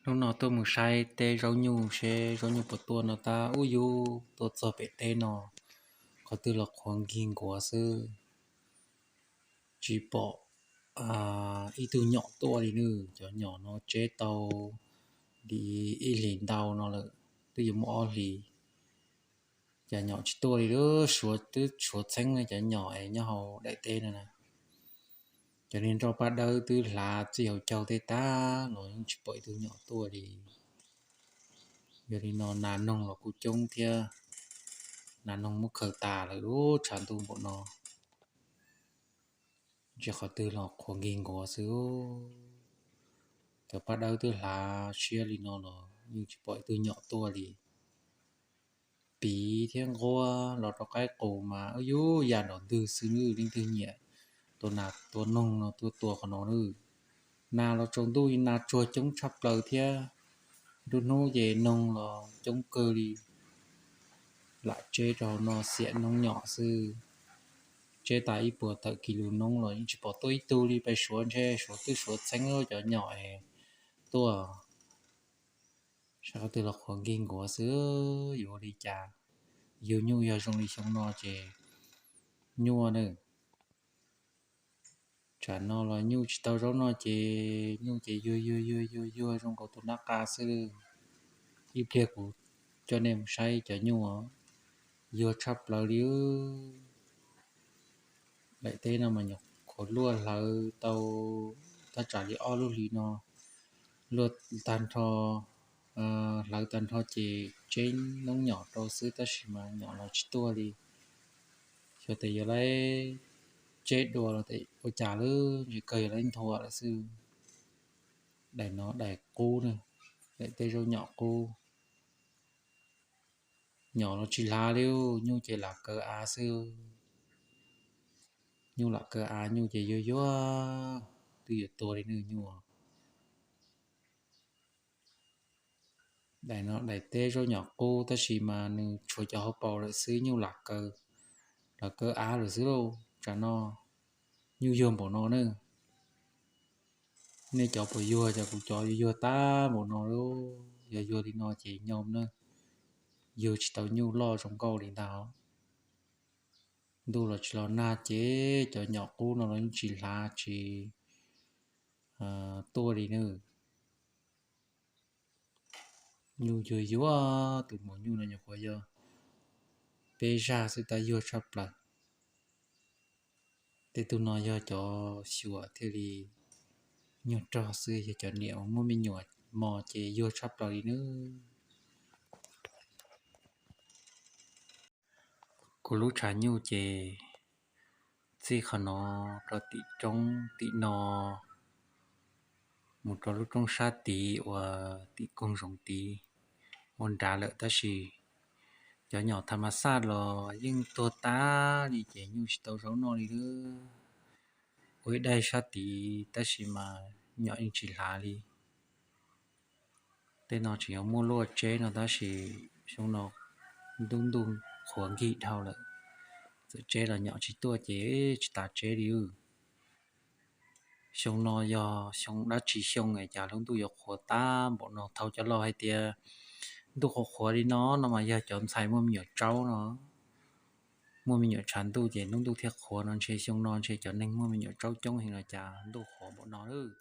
Hnub no tuaj mus saib teb zaub nyuj seb zaub nyuj puas tuaj no tab ub yub tuaj txog pem teb no, qhov twg los qhuav nkig nkuav xwb, tsis pom ib tug nyom tuaj li nawb. Cov nyom no tseb tau li ib hlis ntau no lawm, twb yuav muaj ob hlis, cas nyom tsis tuaj li. Twb suav txheeb cov nyom es nyob hauv daim teb no na. Cov niag nroj paj dawb twb hlav txij hauv caug tej tag los yeej tsis pom ib tug nyom tuaj li. Yog li no nas noog los kuj coob thiab, nas noog muab khaws tas lawm lub tshav ntuj npaum no. Ntsia qhov twg los qhuav nkig nkuav xwb. Cov paj dawb twb hlav siab li no los yeej tsis pom ib tug nyom tuaj li. Piv thiab nquab los rau qaib qus mas ub yub ya nraum ntwg xwb, leej twg nyiam tua nas tua noog no tuaj tua qhov no nawb. Nas los tsaus ntuj nas tsuag coob tshaj plaws thiab, nruab hnub ces noog los coob kawg li. Lam tseb rau hauv no xiam noob nyom xwb. Tseb tas ib puas tawm kis lus noob los yeej tsis pom tuaj ib tug li. Pais suav ntshe suav twb suav txheeb cov nyom es tuaj. Saib qhov twg los qhuav nkig nkuav xwb, yuav ua li cas? Yug nyuj yog zoo li xyoo no ces nyuaj nawb. Tsam no los nyuj tsis tau zaub noj ces nyuj ces yuag yuag yuag yuag yuag zoo nkaus tus nab qa xwb. Ib pliag kuv coj nej mus saib cov nyuj, yuag tshaj plaws li. Daim teb no mas nyuam qhuav luaj hlawv tau thaj tsam li ob lub hlis no, luaj tag nrho, hlawv tag nrho ces tseb noob nyom rau xwb tab sis mas nyom los tsis tuaj li. Xyov tes yuav laib tseb dua los ua cas lawm, ntshe kawg yuav laib nthua lawm xwb. Daim no daim qub na, daim teb zaub nyom qub. Nyom los tsis hlav li, nyuj ces lam kaw av xwb. Nyuj lam kaw av, nyuj ces yuag yuag, twb yuav tuag li nawb nyuj. Daim no daim teb zaub nyom qub tab sis mas nws tshuav cov hauv paus lawm xwb, nyuj lam kaw, lam kaw av lawm xwb lauj. Tsam no nyuj yuag npaum no nawb. Nej cov puas yuag, cas kuv cov yuag yuag tag npaum no lauj. Yog yuag li no ces nyoo na, yug tsis tau nyuj loj zoo nkauj li ntag. Ntuj los tsis los nag ces cov nyom qub no los yeej tsis hlav tsis tuaj li nawb. Nyuj yuag yuag, tus maum nyuj no nyuam qhuav yog peb zaj xwb tab yuag tshaj plaws. Tej tug no yog cov xyuam thiaj li nyuag rog xwb, yog cov niam uas muaj me nyuam mos ces yuag tshaj plaws li nawb. Kuv lub tshav nyuj ces txij qhov no rau tim roob tim no, mus rau lub roob sab tid uas tim koog zoov tid ua nrad lawm tab sis cov nyom tha mas xaj los yeej tuag tag li ces nyuj tsis tau zaub noj li lauj. Ua ib daig sab tid tab sis mas nyom yeej tsis hlav li. Tej no tseem yuav muaj luaj tseb no tab sis xyoo no ntuj ntuj qhuav nkig dhau lawm, txawm tseb los nyom tsis tuaj ces tsis tas tseb li. Xyoo no yog xyoo dab tsi xyoo es cas lub ntuj yuav qhuav tag npaum no? Thaum cov laus hais tias ntuj qhuav qhuav li no no mas yog cov ntxhais muaj me nyuam tsaub no, muaj me nyuam tshav ntuj ces lub ntuj thiaj qhuav no. Ntshe xyoo no ntshe cov neeg muaj me nyuam tsaub coob heev los cas ntuj qhuav npaum no lauj.